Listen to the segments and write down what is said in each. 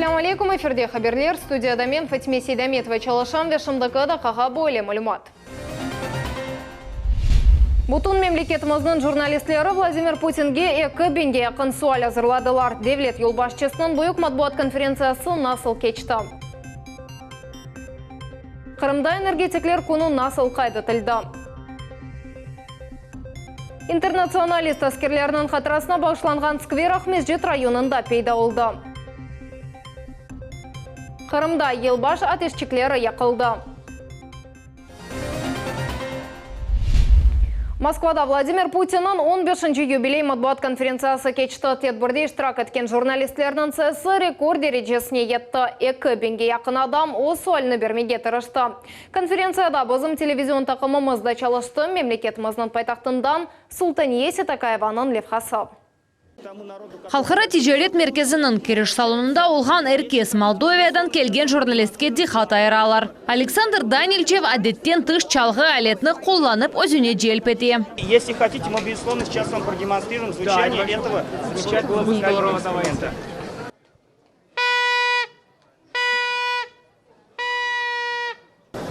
Esselâmu aleykum, efirde haberler, studiyada men, Fatime Seydametova çalışam ve şimdiki daqqağa böyle malümat. Bütün memleketimizniñ jurnalistleri Vladimir Putinge eki biñge yaqın sual azırladılar. Devlet yolbaşçısınıñ büyük matbuat konferentsiyası nasıl keçti? Qırımda energetikler künü nasıl qayd etildi? İnternatsionalist askerleriniñ hatırasına bağışlanğan skver Aqmescit rayonında peyda oldı. Qırımda yılbaş ateşçikleri yaqıldı. Moskvada Vladimir Putinniñ on beşinci yubiley matbuat konferentsiyası keçti. Tedbirde iştirak etken jurnalistlerniñ sayısı rekord derecesine yetti, eki biñge yaqın adam öz sualini bermege tırıştı. Konferentsiyada bizim televizion taqımımız da çalıştı, memleketimizniñ paytahtından Sultaniye Setakayevanıñ levhası. Halqara ticaret merkeziniñ kiriş salonında olğan er kes Moldoviyadan kelgen jurnalistke diqqat ayıralar. Aleksandr Danilçev adetten tış çalğı aletini qullanıp özüne celp ete. Esli hotite, mı, bezuslovno, seyças vam prodemonstriruem zvuçaniye etogo zameçatelnogo muzikalnogo instrumenta.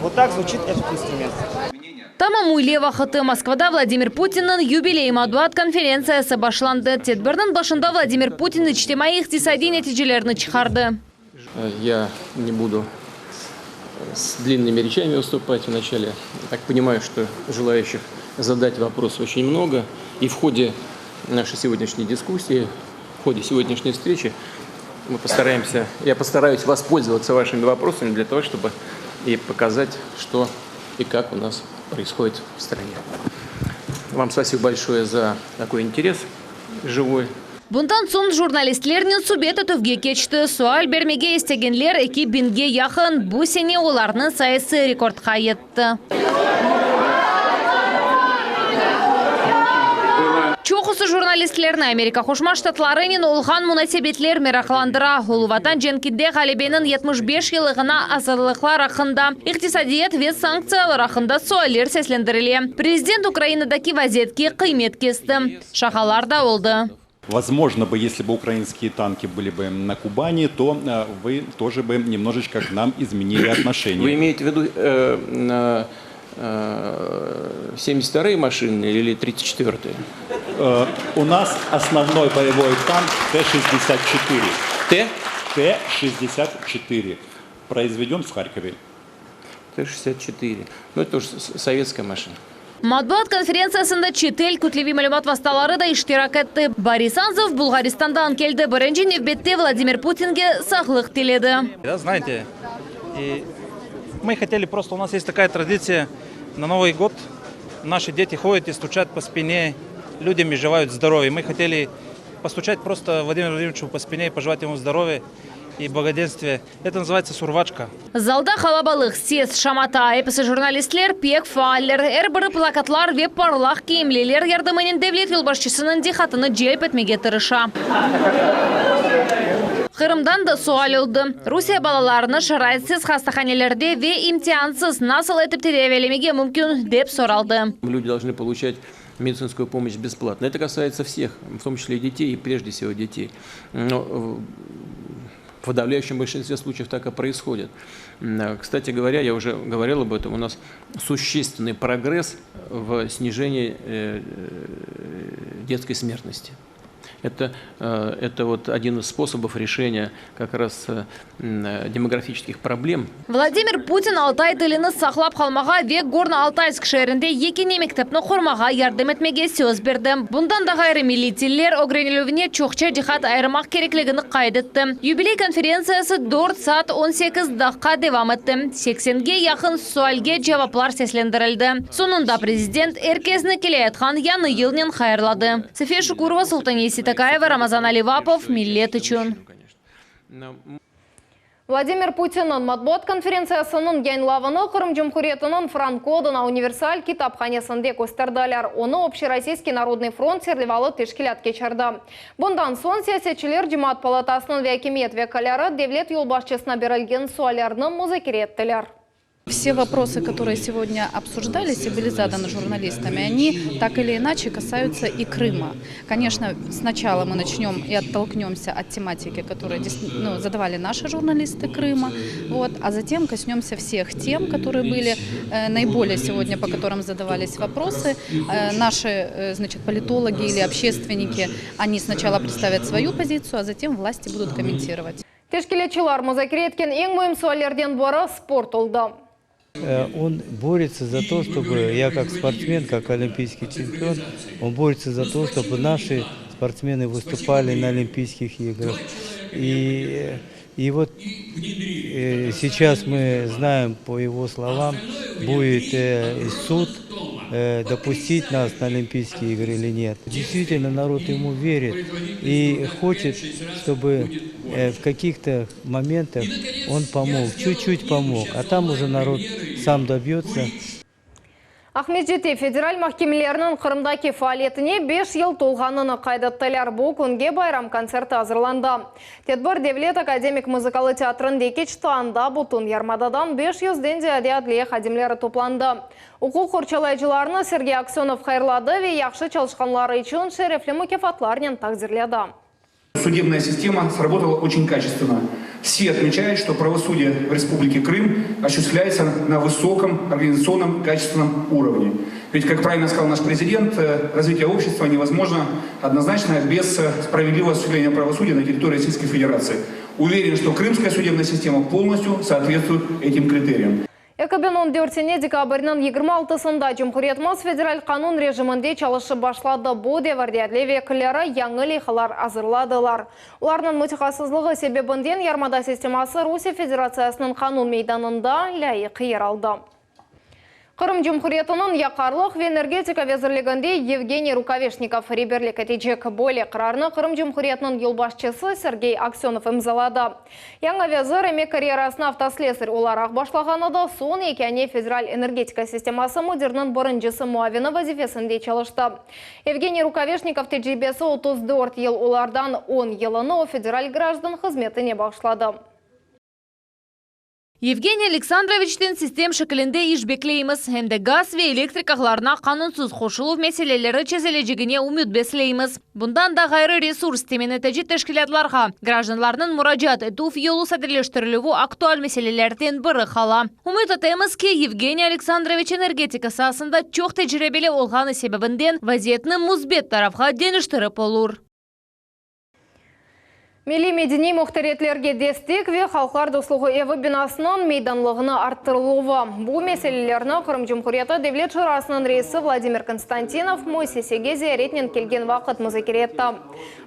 Vot tak zvuçit etot instrument. Tamam üyle vaqıtı Moskvada Vladimir Putinniñ yubiley matbuat konferentsiyası başlandı. Tedbirniñ başında Vladimir Putin içtimaiy-iqtisadiy neticelerni çıqardı. Ya ne budu s dlinnımi reçami vıstupat vnaçale. Ya tak ponimayu, çto jelayuşih zadat vopros oçen mnogo, i v hode naşey segodnâşney diskussii, v hode segodnâşney vstreçi mı postaraemsâ, ya postarayus vospolzovat'sâ vaşimi voprosami dlâ togo, çtobı i pokazat, çto i kak u nas proishodit v strane. Vam spasibo bolşoye za takoy interes živoy. Bundan soñ jurnalistlernen subet etüvge keçti. Sual bermege istegenler eki biñge yaqın, bu sene olarnıñ sayısı rekordqa yetti. Çoqusı jurnalistlerni Amerika Qoşma Ştatlarınen olğan munasebetler meraqlandıra, Ulu Vatan cenkinde ğalebeniñ 75 yıllığına azırlıqlar aqqında, iqtisadiyat ve sanktsiyalar aqqında sualler seslendirile. Prezident Ukrainadaki vaziyetke qıymet kesti. Şaqalar da oldı. Vozmojno bı, esli bı ukrainskiye tanki bıli bı na Kubani, to vı tože bı nemnoječko k nam izmenili otnoşeniye. Vı imeyete v vidu semdesât vtoroye maşiny ili tridtsât çetvertıye? U nas osnovnoy boyevoy tank T şestdesât çetıre. T? T şestdesât çetıre. Proizvedön v Harkove. T şestdesât çetıre. Nu, eto uje sovetskaya maşina. Matbuat konferentsiyasında çetel kütleviy malümat vastaları da iştirak etti. Boris Anzov Bulğaristandan keldi, birinci nevbette Vladimir Putinge sağlıq tiledi. Znayete, mı hoteli prosto, u nas est takaya traditsiya, na Novıy god naşi deti hodât i stuçat po spine lüdyam i jelayut zdorovye. Mı hoteli postuçat prosto Vladimir Vladimiroviçu po spine i pojelat emu zdorovye i blagodenstviya. Eto nazıvayetsa survaçka. Zalda qalabalıq, ses, şamata. Episi jurnalistler pek faaller. Er biri plakatlar ve parlaq kiyimliler yardımınen devlet yolbaşçısınıñ diqqatını celp etmege tırışa. Qırımdan da sual oldı, Rusiye balalarını şaraitsiz hastahanelerde ve imtiansız nasıl etip tedaviylemege mümkün, dep soraldı. Lüdi dolžnı poluçat meditsinskую pomoşç besplatno. Eto kasayetsa vseh, v tom çisle i detey, i prejde vsego detey. V podavlâyuşem bolşinstve sluçayev tak i proishodit. Kstati govorâ, ya uje govoril ob etom, u nas suşçestvennıy progress v snijenii detskoy smertnosti. Eto, eto vot odin iz sposobov reşeniya kak raz demografiçeskih problem. Vladimir Putin altay tilini saqlap qalmağa ve Gorno-Altaysk şeerinde yekâne mektepni qurmağa yardım etmege söz berdi. Bundan da ğayrı, milliy tiller ögrenilüvine çoqça diqqat ayırmaq kerekligini qayd etti. Yubiley konferentsiyası dört saat 18 daqqa devam etti. Seksenge yaqın sualge cevaplar seslendirildi. Soñunda prezident er kesni keleyatqan yañı yılnen hayırladı. Safiye Şukurova, Sultaniye Seytakayeva, Ramazan Alivapov, Millet içün. Vladimir Putinniñ matbuat konferentsiyasınıñ yayınlavını Qırım Cumhuriyetiniñ Franko adına universal kitaphanesinde kösterdiler. Onı Общероссийский narodnıy front serlevalı teşkilât keçirdi. Bundan soñ siyasetçiler, Cemaat palatasınıñ ve akimiyet vekilleri devlet yolbaşçısına berilgen suallerni muzakere ettiler. Все вопросы, которые сегодня обсуждались и были заданы журналистами, они так или иначе касаются и Крыма. Конечно, сначала мы начнем и оттолкнемся от тематики, которую ну, задавали наши журналисты Крыма, вот, а затем коснемся всех тем, которые были э, наиболее сегодня, по которым задавались вопросы. Э, наши э, значит, политологи или общественники, они сначала представят свою позицию, а затем власти будут комментировать. Teşkilâtçılar muzakere etken eñ müim suallerden biri sport oldı. Он борется за то, чтобы я как спортсмен, как олимпийский чемпион, он борется за то, чтобы наши спортсмены выступали на Олимпийских играх. И вот сейчас мы знаем, по его словам, будет суд, допустить нас на Олимпийские игры или нет. Действительно, народ ему верит и хочет, чтобы в каких-то моментах он помог, чуть-чуть помог, а там уже народ сам добьется. Aqmescitte federal mahkemeleriniñ Qırımdaki faaliyetine 5 yıl tolğanını qayd ettiler. Bu künge bayram kontserti azırlandı. Tedbir Devlet akademik muzıkalı teatrinde keçti. Anda bütün yarımadadan 500-den ziyade adliye hadimleri toplandı. Uquq qorçalayıcılarnı Sergey Aksenov hayırladı ve yahşı çalışqanları içün şerefli mukâfatlarnen taqdirledi. Судебная система сработала очень качественно. Все отмечают, что правосудие в Республике Крым осуществляется на высоком организационном качественном уровне. Ведь, как правильно сказал наш президент, развитие общества невозможно однозначно без справедливого осуществления правосудия на территории Российской Федерации. Уверен, что крымская судебная система полностью соответствует этим критериям. 2014 sene dekabrniñ 26-sında Cumhuriyetimiz federal qanun rejiminde çalışıp başladı. Bu devirde adliye vekilleri yañı leyhalar azırladılar. Olarnıñ mütehassıslığı sebebinden yarımada sisteması Rusiye Federatsiyasınıñ qanun meydanında lâyıq yer aldı. Qırım Cumhuriyetiniñ yaqarlıq ve energetika vezirliginde Yevgeniy Rukaveşnikov reberlik etecek. Böyle qararnı Qırım Cumhuriyetiniñ yolbaşçısı Sergey Aksenov imzaladı. Yañı vezir emek karyerasını avtoslesar olaraq başlağan edi, soñ Yekâne federal energetika sisteması müdiriniñ birincisi muavini vazifesinde çalıştı. Yevgeniy Rukaveşnikov tecribesi 34 yıl, olardan 10 yılını o federal grajdan hızmetine bağışladı. Yevgeniy Aleksandroviçten sistem şekilinde iş bekleymiz. Em de gaz ve elektrik ağlarına qanunsız qoşuluv meseleleri çezilecegine ümüt besleymiz. Bundan da ğayrı resurs temin etici teşkilâtlarğa grajdanlarnıñ muracaat etüv yolu sadeleştirilüvi aktual meselelerden biri qala. Ümüt etemiz ki, Yevgeniy Aleksandroviç energetika saasında çoq tecribeli olğanı sebebinden vaziyetni müsbet tarafqa deñiştirip olur. Milliy medeniy muhtariyetlerge destek ve Halqlar dostluğı evi binasınıñ meydanlığını arttırıluvı. Bu meselelerni Qırım Cumhuriyeti Devlet Şurasınıñ reisi Vladimir Konstantinov müessisege ziyaretnen kelgen vaqıt muzakere etti.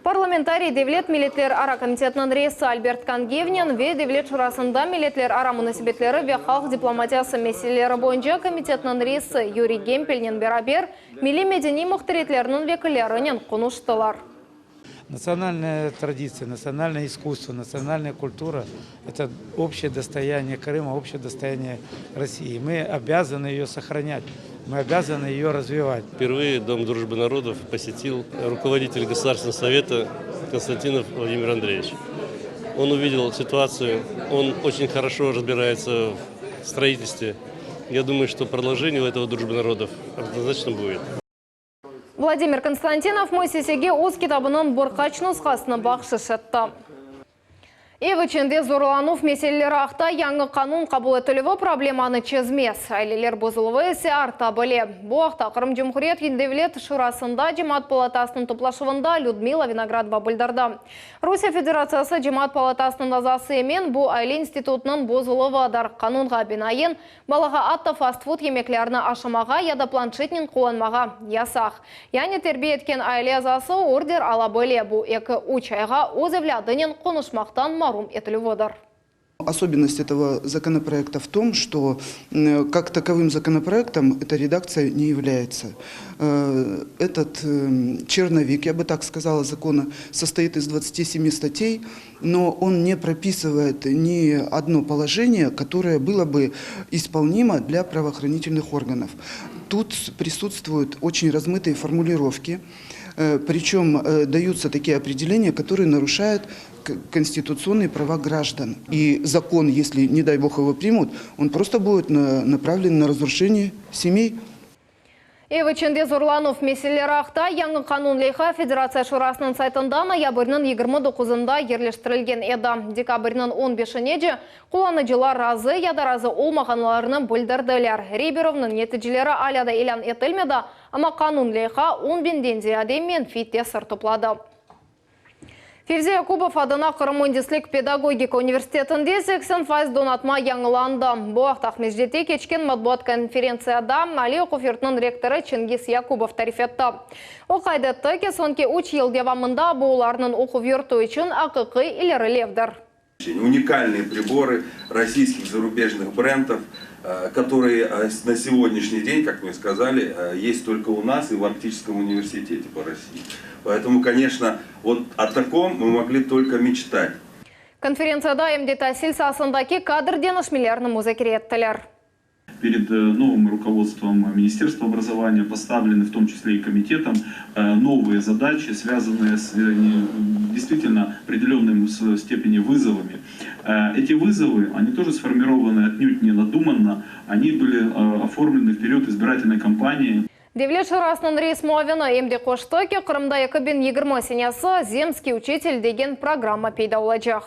Parlamentariy Devlet milletlerara komitetiniñ reisi Albert Kangiyevnen ve Devlet Şurasında milletlerara munasebetleri ve halq diplomatiyası meseleleri boyunca komitetiniñ reisi Yuriy Gempelnen beraber milliy medeniy muhtariyetlerniñ vekillerinen qonuştılar. Национальная традиция, национальное искусство, национальная культура – это общее достояние Крыма, общее достояние России. Мы обязаны ее сохранять, мы обязаны ее развивать. Впервые Дом дружбы народов посетил руководитель Государственного совета Константинов Владимир Андреевич. Он увидел ситуацию, он очень хорошо разбирается в строительстве. Я думаю, что продолжение у этого дружбы народов однозначно будет. Vladimir Konstantinov müessisege öz kitabınıñ bir qaç nushasını bahşış etti. Ev içinde zorlanuv meseleleri aqta yañı qanun qabul etilüvi problemanı çezmez. Aileler bozuluvı ise arta bile. Bu aqta Qırım Cumhuriyet Devlet Şurasında Cemaat palatasınıñ toplaşuvında Lüdmila Vinogradova bildirdi. Rusiye Federatsiyası Cemaat palatasınıñ azası emin, bu aile institutınıñ bozuluvıdır. Qanunğa binaen, balağa atta fast-food yemeklerini aşamağa ya da planşetnen qullanmağa yasaq. Yani terbiye etken aile azası order ala bile. Bu 2-3 ayğa öz evlâdınen qonuşmaqtan marum etilüvidir. Особенность этого законопроекта в том, что как таковым законопроектом эта редакция не является. Этот черновик, я бы так сказала, закона состоит из 27 статей, но он не прописывает ни одно положение, которое было бы исполнимо для правоохранительных органов. Тут присутствуют очень размытые формулировки, причем даются такие определения, которые нарушают конституционные права граждан. И закон, если, не дай бог, его примут, он просто будет направлен на разрушение семей. Ev içinde zorlanuv meseleleri aqta yañı qanun leyha Federatsiya Şurasınıñ saytında noyabrniñ 29-ında yerleştirilgen edi. Dekabrniñ on beşinece qullanıcılar razı ya da razı olmağanlarını bildirdiler. Rey berüvniñ neticeleri alâ da ilân etilmedi, amma qanun leyha on biñden ziyade menfiy tesir topladı. Fevzi Yakubov adına Qırım müendislik pedagogika universitetinde 80% donatma yañılandı. Bu aqta Aqmescitte keçken matbuat konferentsiyada aliy oquv yurtınıñ rektorı Çingiz Yakubov tarif etti. O qayd etti ki, soñki üç yıl devamında bu olarnıñ oquv yurtu içün aqiqiy ilerilevdir. Unikalnıye priborı rossiyskih zarubejnıh brendov, kotorıye na segodnâşniy den, kak mne skazali, est tolko u nas i v Arktiçeskom universitete po Rossii. Poetomu, koneçno, vot o takom mı mogli tolko meçtat. Konferentsiyada em de tasil saasındaki kadr deñişmelerini muzakere ettiler. Перед новым руководством Министерства образования поставлены, в том числе и комитетом, новые задачи, связанные с действительно определенным степени вызовами. Эти вызовы, они тоже сформированы отнюдь не надуманно, они были оформлены в период избирательной кампании. Devlet Şurasınıñ reis muavini em de qoştı ki, Qırımda 2020 senesi Zemskiy uçitel degen programma peyda olacaq.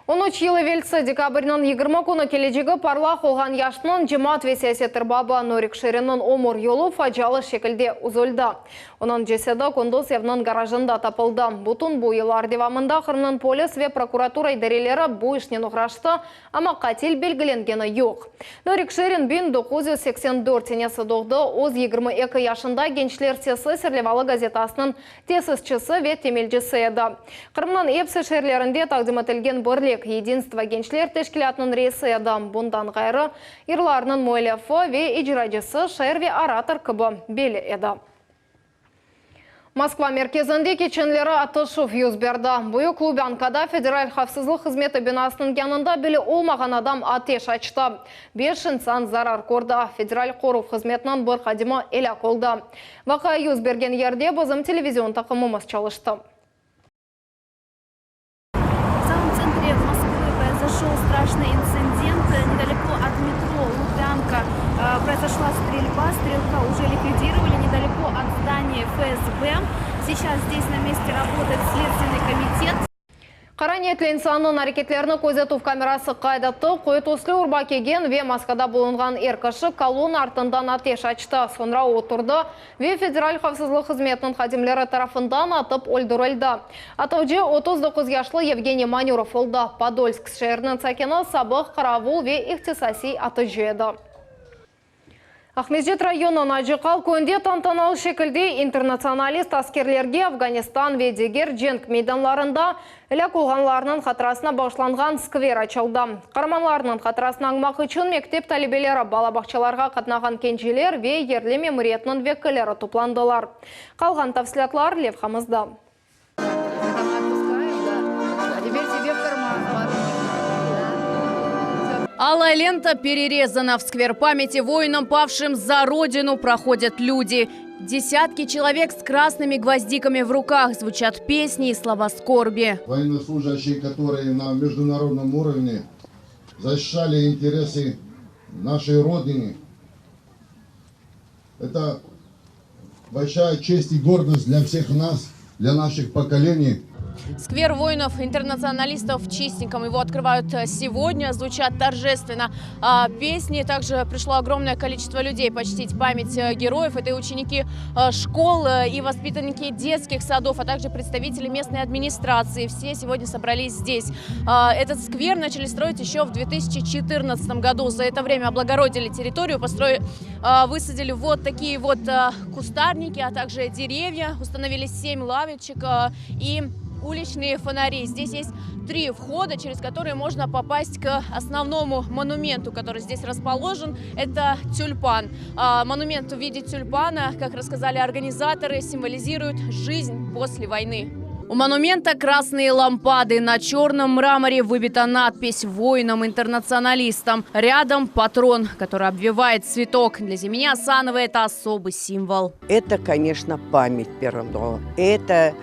13 yıl evelsi, dekabrniñ 20 künü kelecegi parlaq olğan yaşnıñ cemaat ve siyaset erbabı Norik Şirinniñ ömür yolu facialı şekilde üzüldi. Onıñ cesedi kündüz evniñ garajında tapıldı. Bütün bu yıllar devamında Qırımnıñ polis ve prokuratura idareleri bu işnen oğraştı, amma qatil belgilengeni yoq. Norik Şirin 1984 senesi doğdı, öz 22 yaşında Gençler sesi serlevalı gazetasınıñ Tesisçisi ve temelcisi edi. Qırımnıñ epsi şeerlerinde taqdim etilgen Birlik, Yedinstvo, gençler teşkilâtınıñ reisi edi. Bundan ğayrı, yırlarnıñ müellifi ve icracısı, şair ve orator kibi belli edi. Moskva merkezinde keçenleri atışuv yüz berdi. Büyük Lubânkada Federal havfsızlıq hızmeti binasınıñ yanında belli olmağan adam ateş açtı. Beş insan zarar kördi, Federal qoruv hızmetiniñ bir hadimi elâk oldı. Vaqia yüz bergen yerde bizim televizion taqımımız çalıştı. В самом центре Москвы произошел страшный инцидент. Недалеко от метро Лубянка произошла стрельба. Стрелка уже ликвидировали недалеко от здания ФСБ. Сейчас здесь на месте работает Следственный комитет. Qara niyetli insannıñ areketlerini közetüv kamerası qayd etti, qoyu tüslü urba kiygen ve maskada bulunğan er kişi kolonna artından ateş açtı, soñra oturdı ve Federal havfsızlıq hızmetiniñ hadimleri tarafından atıp öldürildi. Atıcı 39 yaşlı Yevgeniy Manürov oldı, Podolsk şeeriniñ sakini, sabıq qaravul ve ihtisasiy atıcı edi. Aqmescit rayonınıñ Acıqal köyünde tantanalı şekilde internatsionalist askerlerge Afganistan ve diger cenk meydanlarında elâk olğanlarnıñ hatırasına bağışlanğan skver açıldı. Qaramanlarnıñ hatırasını añmaq içün mektep talebeleri, bala bağçalarğa qatnağan kenciler ve yerli memuriyetniñ vekilleri toplandılar. Qalğan tafsilâtlar levhamızda. Алая лента перерезана. В сквер памяти воинам, павшим за родину, проходят люди. Десятки человек с красными гвоздиками в руках. Звучат песни и слова скорби. Военнослужащие, которые на международном уровне защищали интересы нашей Родины. Это большая честь и гордость для всех нас, для наших поколений. Сквер воинов-интернационалистов в Чистеньком. Его открывают э, сегодня. Звучат торжественно а, песни. Также пришло огромное количество людей почтить память э, героев. Это и ученики э, школ, и воспитанники детских садов, а также представители местной администрации. Все сегодня собрались здесь. А, этот сквер начали строить еще в 2014 году. За это время облагородили территорию, построили, а, высадили вот такие вот кустарники, а также деревья. Установили 7 лавочек и уличные фонари. Здесь есть три входа, через которые можно попасть к основному монументу, который здесь расположен. Это тюльпан. А, монумент в виде тюльпана, как рассказали организаторы, символизирует жизнь после войны. У монумента красные лампады. На черном мраморе выбита надпись «Воинам-интернационалистам». Рядом патрон, который обвивает цветок. Для Зимини Асановой это особый символ. Это, конечно, память первым делом. Это...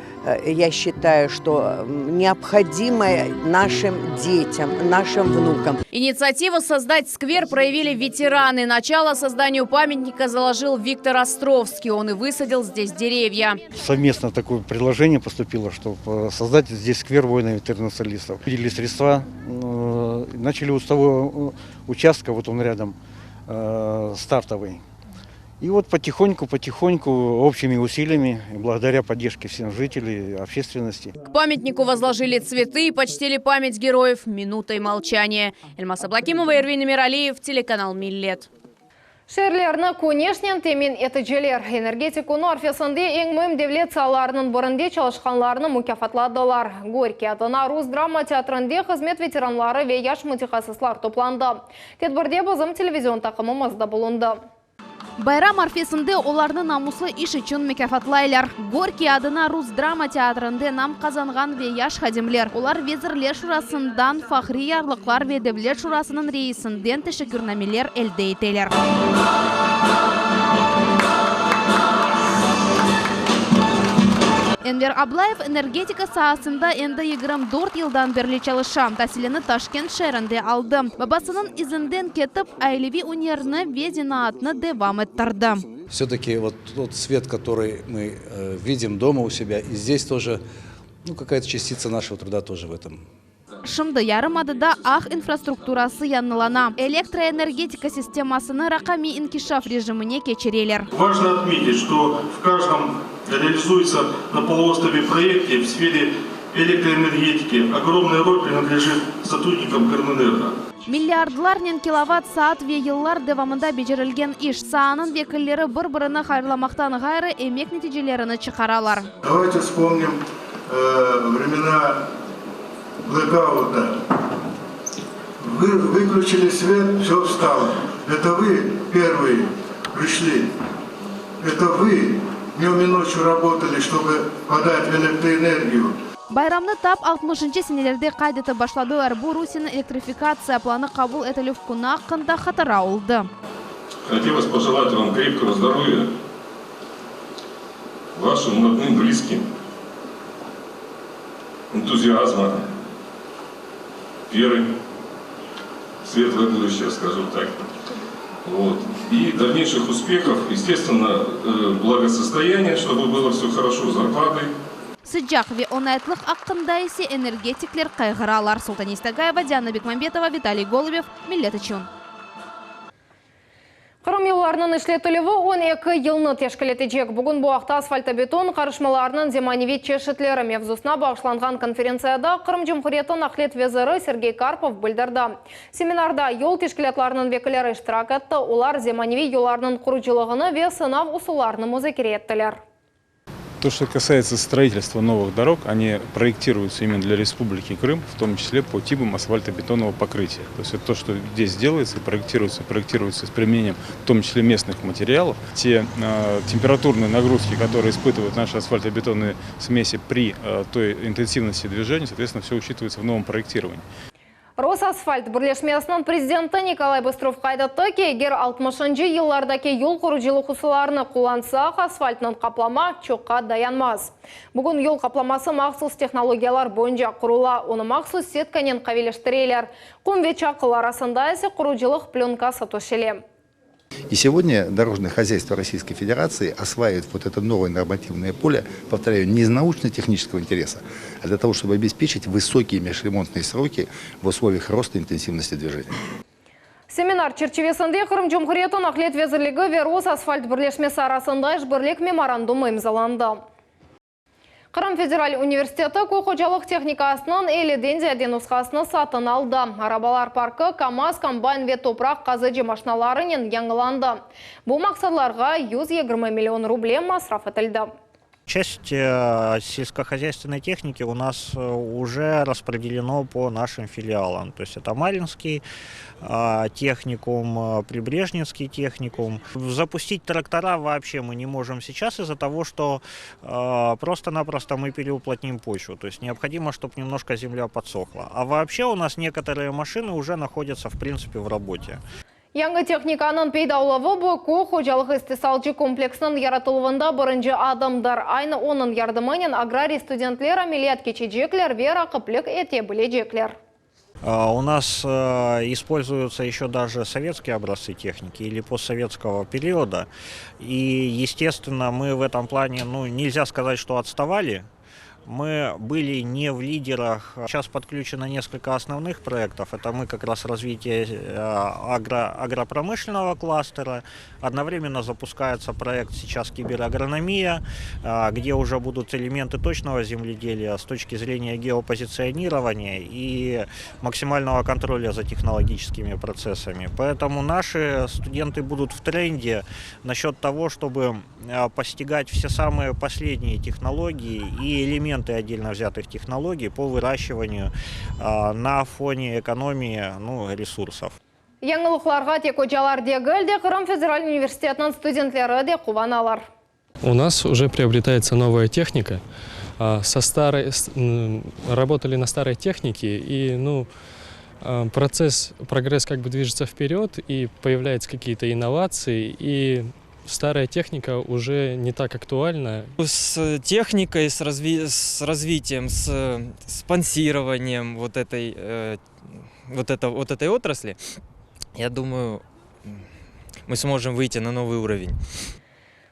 Я считаю, что необходимое нашим детям, нашим внукам. Инициативу создать сквер проявили ветераны. Начало созданию памятника заложил Виктор Островский. Он и высадил здесь деревья. Совместно такое предложение поступило, чтобы создать здесь сквер воинов-интернационалистов. Выделили средства, э, начали вот с того э, участка, вот он рядом, э, стартовый. И вот потихоньку, потихоньку, общими усилиями, благодаря поддержке всех жителей, общественности. К памятнику возложили цветы и почтили память героев минутой молчания. Эльмаса Аблакимова, Эрвин Эмиралиев, телеканал «Миллет». Şeerlerni küneşnen temin eticiler. Energetik künü arfesinde eñ müim devlet saalarınıñ birinde çalışqanlarnı mukâfatladılar. Gorkiy adına rus drama teatrinde hızmet veteranları ve yaş mütehassıslar toplandı. Tedbirde bizim televizion taqımımız da bulundı. Bayram arfesinde olarnı namuslı iş içün mukâfatlaylar. Gorkiy adına rus drama teatrinde nam qazanğan ve yaş hadimler. Olar Vezirler Şurasından fahriy yarlıqlar ve Devlet Şurasınıñ reisinden teşekkürnameler elde eteler. Enver Ablayev energetika saasında endi 24 yıldan berli çalışa. Tasilini Taşkent şeerinde aldı. Babasınıñ izinden ketip, aileviy ünerni ve zenaatnı devam ettirdi. Все-таки вот тот свет, который мы э, видим дома у себя, и здесь тоже, ну, какая-то частица нашего труда тоже в этом. Şimdi yarımadada ağ infrastrukturası yañılana, elektroenergetika sistemasını raqamiy inkişaf rejimine keçireler. Важно отметить, что в каждом реализуется на полуострове проекте в сфере электроэнергетики огромная роль принадлежит сотрудникам Крымэнерго. Milliardlarnen kilovatt saat ve yıllar devamında becerilgen iş. Saanıñ vekilleri bir-birini hayırlamaqtan ğayrı, emek neticelerini çıqaralar. Давайте вспомним э, времена блэкаута. Вы выключили свет, все встало. Это вы первые пришли. Это вы днем и ночью работали, чтобы подать электроэнергию. Bayramnı tap altmışıncı senelerde qayd etip başladılar. Bu Rusiyeniñ elektrifikatsiya planı qabul etilüv künü aqqında hatıra oldı. Хотелось пожелать вам крепкого здоровья, вашим родным, близким, энтузиазма, веры в светлое будущее, скажем так. Вот. И дальнейших успехов, естественно, э, благосостояния, чтобы было все хорошо с зарплатой. Sıcaq ve oñaytlıq aqqında ise energetikler qayğıralar. Sultaniye Stagayeva, Diana Bekmambetova, Vitaliy Golubev, Millet içün. Qırım yollarınıñ işletilüvi 12 yılnı teşkil etecek. Bugün bu aqta asfaltobeton qarışmalarınıñ zemaneviy çeşitleri mevzusına bağışlanğan konferentsiyada Qırım Cumhuriyeti naqliyat veziri Sergey Karpov bildirdi. Seminarda yol teşkilâtlarınıñ vekilleri iştirak etti, olar zemaneviy yollarnıñ qurucılığını ve sınav usullarını muzakere ettiler. То, что касается строительства новых дорог, они проектируются именно для Республики Крым, в том числе по типам асфальтобетонного покрытия. То есть это то, что здесь делается, проектируется, проектируется с применением в том числе местных материалов. Те э, температурные нагрузки, которые испытывают наши асфальтобетонные смеси при э, той интенсивности движения, соответственно, все учитывается в новом проектировании. Росасфальт birleşmesiniñ prezidenti Nikolay Bıstrov qayd etti ki, eger altmışıncı yıllardaki yol qurucılıq usullarını qullansaq, asfaltnıñ qaplama çoqqa dayanmaz. Bugün yol qaplaması mahsus tehnologiyalar boyunca qurula, onı mahsus setkanen qaviyleştireler. Qum ve çaqıl arasında ise qurucılıq plönkası töşele. И сегодня дорожное хозяйство Российской Федерации осваивает вот это новое нормативное поле, повторяю, не из научно-технического интереса, а для того, чтобы обеспечить высокие межремонтные сроки в условиях роста интенсивности движения. Seminar çerçivesinde Qırım Cumhuriyeti Naqliyat vezirligi ve Rosasfalt birleşmesi arasında işbirlik memorandumı imzalandı. Qırım federal universiteti köy hocalıq tehnikasınıñ 50-den ziyade nushasını satın aldı. Arabalar parkı KAMAZ, kombayn ve topraq qazıcı maşinalarınen yañılandı. Bu maqsadlarğa 120 million ruble masraf etildi. Часть э, сельскохозяйственной техники у нас э, уже распределено по нашим филиалам. То есть это Марьинский э, техникум, Прибрежнинский техникум. Запустить трактора вообще мы не можем сейчас из-за того, что просто-напросто мы переуплотним почву. То есть необходимо, чтобы немножко земля подсохла. А вообще у нас некоторые машины уже находятся в принципе в работе. Yañı tehnikanıñ peyda oluvı bu köy hocalığı istisalcı kompleksiniñ yaratıluvında birinci adımdır. Aynı onıñ yardımınen agrariy studentler ameliyat keçecekler ve raqiplik ete bilecekler. U nas ispolzuyutsa еще даже советские образцы техники или постсоветского периода. И, естественно, мы в этом плане, ну, нельзя сказать, что отставали. Мы были не в лидерах. Сейчас подключено несколько основных проектов. Это мы как раз развитие агро, агропромышленного кластера. Одновременно запускается проект сейчас киберагрономия, где уже будут элементы точного земледелия с точки зрения геопозиционирования и максимального контроля за технологическими процессами. Поэтому наши студенты будут в тренде насчет того, чтобы постигать все самые последние технологии и элементы отдельно взятых технологий по выращиванию на фоне экономии ну, ресурсов. Yañılıqlarğa tek ocalar degil de, Qırım federal universitetiniñ studentleri de quvanalar. У нас уже приобретается новая техника. Со старой, работали на старой технике, и ну, процесс, прогресс как бы движется вперед, и появляются какие-то инновации, и старая техника уже не так актуальна. С техникой, с, разви с развитием, с спонсированием вот этой, э, вот, это, вот этой отрасли, я думаю, мы сможем выйти на новый уровень.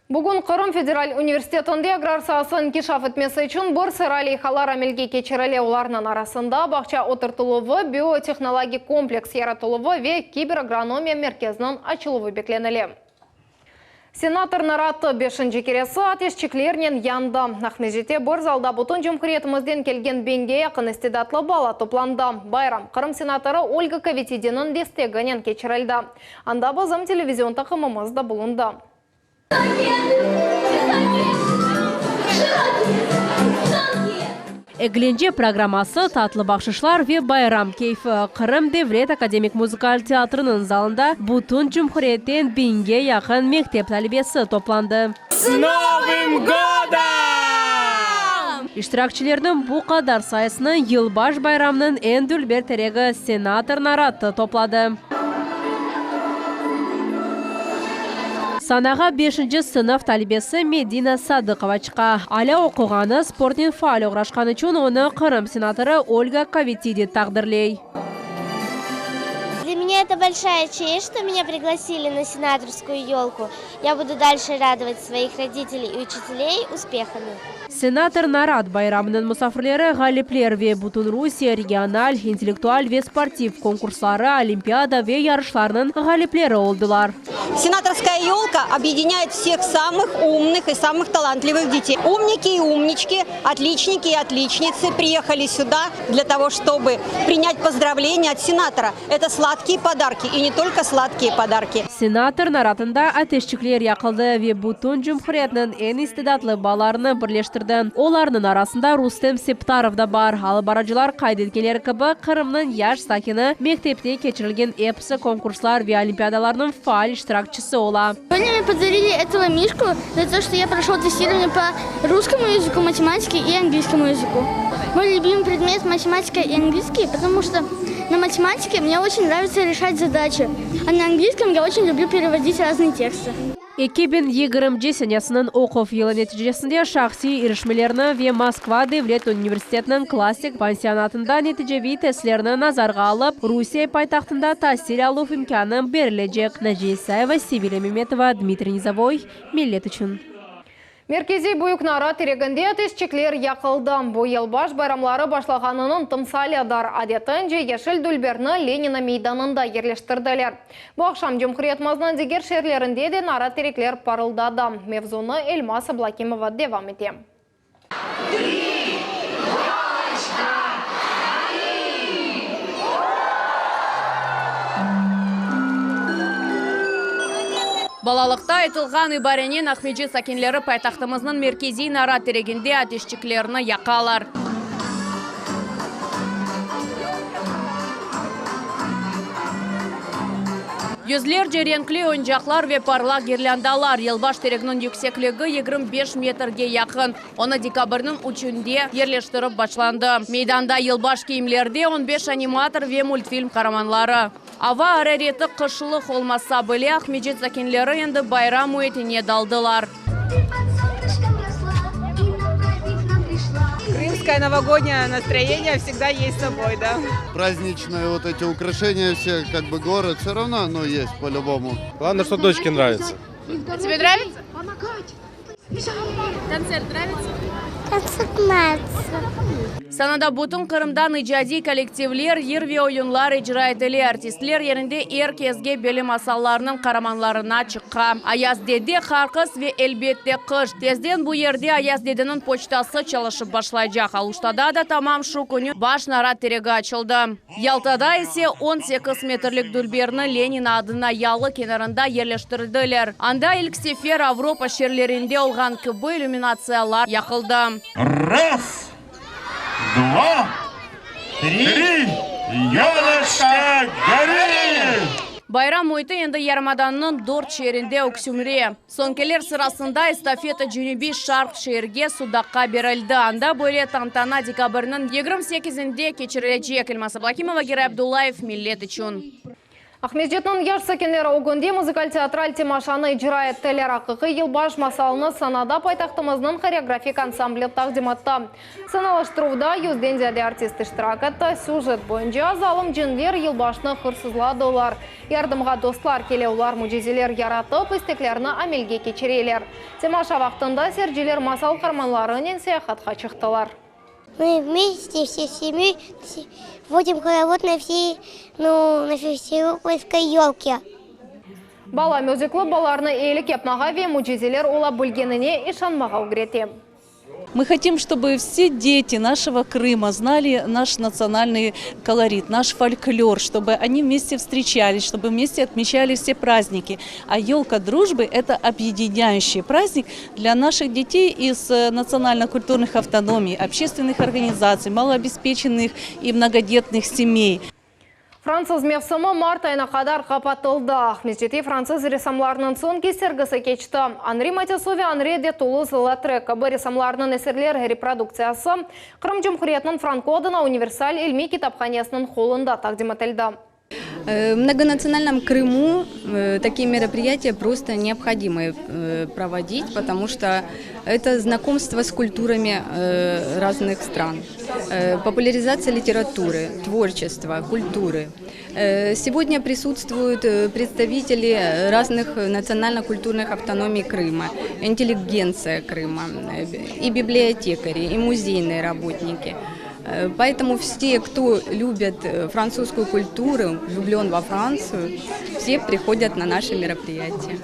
Bugün Qırım federal universitetinde agrar saası inkişaf etmesi içün bir sıra leyhalar amelge keçirile. Olarnıñ arasında bağça oturtıluvı, biotehnologik kompleks yaratıluvı ve kiberagronomiya merkeziniñ açıluvı beklenile. Senator naratı beşinci keresi ateşçiklernen yandı. Aqmescitte bir zalda bütün cumhuriyetimizden kelgen biñge yaqın istidatlı bala toplandı. Bayram Qırım senatorı Olga Kovitidiniñ desteginen keçirildi. Anda bizim televizion taqımımız da bulundı. Eglence programması, tatlı bahşışlar ve bayram keyfi Qırım devlet akademik muzıkal teatriniñ zalında bütün cumhuriyetten biñge yaqın mektep talebesi toplandı. S Novım godom! İştirakçilerniñ bu qadar sayısını yılbaş bayramınıñ eñ dülber teregi Senator naratı topladı. Sanağa beşinci sınıf talebesi Medina Sadıqova çıqa. Alâ oquğanı, sportnen faal oğraşqanı içün onı Qırım senatorı Olga Kovitidi taqdirley. Для меня это большая честь, что меня пригласили на сенаторскую елку. Я буду дальше радовать своих родителей и учителей успехами. Senator narat bayramınıñ musafirleri ğalipler ve Bütünrusiye, regional, intellektual ve sportiv konkursları, olimpiada ve yarışlarnıñ ğalipleri oldılar. Senatorskaya yolka obъединяет всех самых умных и самых талантливых детей. Умники и умнички, отличники и отличницы приехали сюда для того, чтобы принять поздравления от сенатора. Это сладкие подарки и не только сладкие подарки. Senator naratında ateşçikler yaqıldı ve bütün cumhuriyetniñ eñ istidatlı balalarını birleştirdi. Olarnıñ arasında Rustem Septarov da bar. Alıp barıcılar qayd etkenleri kibi, Qırımnıñ yaş sakini mektepte keçirilgen episi konkurslar ve olimpiadalarnıñ faal iştirakçisi ola. Сегодня мне подарили этого мишку за то, что я прошел тестирование по русскому языку, математике и английскому языку. Мой любимый предмет математика и английский, потому что на математике мне очень нравится решать задачи, а на английском я очень люблю переводить разные тексты. 2020 senesiniñ oquv yılı neticesinde şahsiy irişmelerni ve Moskva devlet universitetiniñ klassik pansionatında neticeviy testlerni nazarğa alıp, Rusiye paytahtında tasil aluv imkânı berilecek. Naciye İsayeva, Sevilya Memetova, Dmitriy Nizovoy, Millet içün. Merkeziy Büyük Narat tereginde ateşçikler yaqıldı. Bu yılbaş bayramları başlağanınıñ tımsalidir. Adetince, yeşil dülberni Lenina meydanında yerleştirdiler. Bu aqşam cumhuriyetimizniñ diger şeerlerinde de narat terekler parıldadı. Mevzunı Elmaz Ablâkimova devam ete. Balalıqta aytılğan ibarenen Aqmescit sakinleri paytahtımıznıñ merkeziy narat tereginde ateşçiklerni yaqalar. Yüzlerce renkli oyuncaqlar ve parlaq girlândalar. Yılbaş tereginiñ yüksekligi 25 metrge yaqın. Onı dekabrniñ üçünde yerleştirip başlandı. Meydanda yılbaş kiyimlerde on beş animator ve multfilm qaramanları. Ava arareti qışlıq olmasa bile, Aqmescit sakinleri endi bayram müitine daldılar. Krımskoye novogodnее nastroyeniye vsegda est s soboy, da. Праздничные вот эти украшения все, как бы город, все равно оно есть по-любому. Главное, что дочке нравится. А тебе нравится? Концерт нравится? Концерт нравится. Sanada bütün Qırımdan icadiy kollektivler yır ve oyunlar icra etile. Artistler yerinde er kesge belli masallarnıñ qaramanlarına çıqa. Ayaz dede, Qar qız ve, elbette, qış. Tezden bu yerde Ayaz dedeniñ poçtası çalışıp başlaycaq. Aluştada da tamam şu künü baş narat teregi açıldı. Yaltada ise 18 metrlik dülberni Lenin adına yalı kenarında yerleştirdiler. Anda ilk sefer Avropa şeerlerinde olğan kibi illüminatsiyalar yaqıldı. Raz, dva, tri, yoloçka, gori! Bayram müiti endi yarımadanıñ dört şeerinde öksümre. Soñkiler sırasında estafeta cenübiy şarq şeerge, Sudaqqa berildi. Anda böyle tantana dekabrniñ 28-inde keçirilecek. Elmaz Ablâkimova, Giray Abdullayev, Millet içün. Aqmescitniñ yaş sakinleri ögünde muzıkal-teatral temaşanı icra ettiler. Aqiqiy yılbaş masalını sanada paytahtımıznıñ horeografik ansambli taqdim etti. Sanalaştıruvda yüzden ziyade artist iştirak etti. Süjet boyunca zalım cinler yılbaşnı hırsızladılar. Yardımğa dostlar kele, olar mücizeler yaratıp, isteklerini amelge keçireler. Temaşa vaqtında seyirciler masal qaramanlarınen seyahatqa çıqtılar. Мы вместе всей семьей водим хоровод на всей, ну, на всеукраинской елке. Bala müzikli balalarnı eyilik yapmağa ve mücizeler ola bilgenine işanmağa ögrete. Мы хотим, чтобы все дети нашего Крыма знали наш национальный колорит, наш фольклор, чтобы они вместе встречались, чтобы вместе отмечали все праздники. А елка дружбы – это объединяющий праздник для наших детей из э, национально-культурных автономий, общественных организаций, малообеспеченных и многодетных семей. Fransız mevsimi mart ayına qadar qapatıldı. Aqmescitte fransız ressamlarınıñ soñki sergisi keçti. Anri Matisso ve Anri de Tuluz-Lotrek kibi ressamlarınıñ eserler reproduktsiyası Qırım Cumhuriyetiniñ Franko adına universal ilmiy kitaphanesiniñ hollunda taqdim etildi. В многонациональном Крыму такие мероприятия просто необходимы проводить, потому что это знакомство с культурами разных стран, популяризация литературы, творчества, культуры. Сегодня присутствуют представители разных национально-культурных автономий Крыма, интеллигенция Крыма, и библиотекари, и музейные работники. Поэтому все, кто любит французскую культуру, влюблен во Францию, все приходят на наши мероприятия.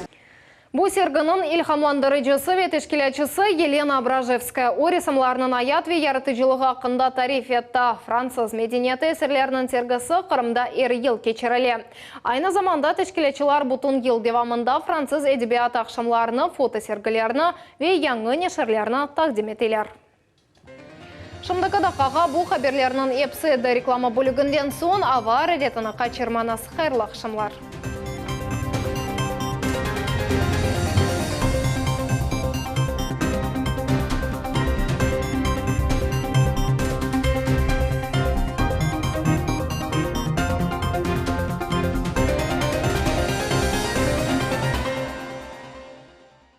Bu serginiñ ilhamlandırıcısı ve teşkilâtçısı Yelena Obrajevskaya. O, ressamlarnıñ ayat ve yaratıcılığı aqqında tarif etti. Fransız medeniyeti eserleriniñ sergisi Qırımda er yıl keçirile. Aynı zamanda teşkilâtçılar bütün yıl devamında fransız edebiyatı aqşamlarını, fotosergilerni ve yañı neşirlerni taqdim eteler. Şimdiki daqqağa bu haberlerniñ episi edi. Reklama bölüginden soñ ava araretini qaçırmañız. Hayırlı aqşamlar!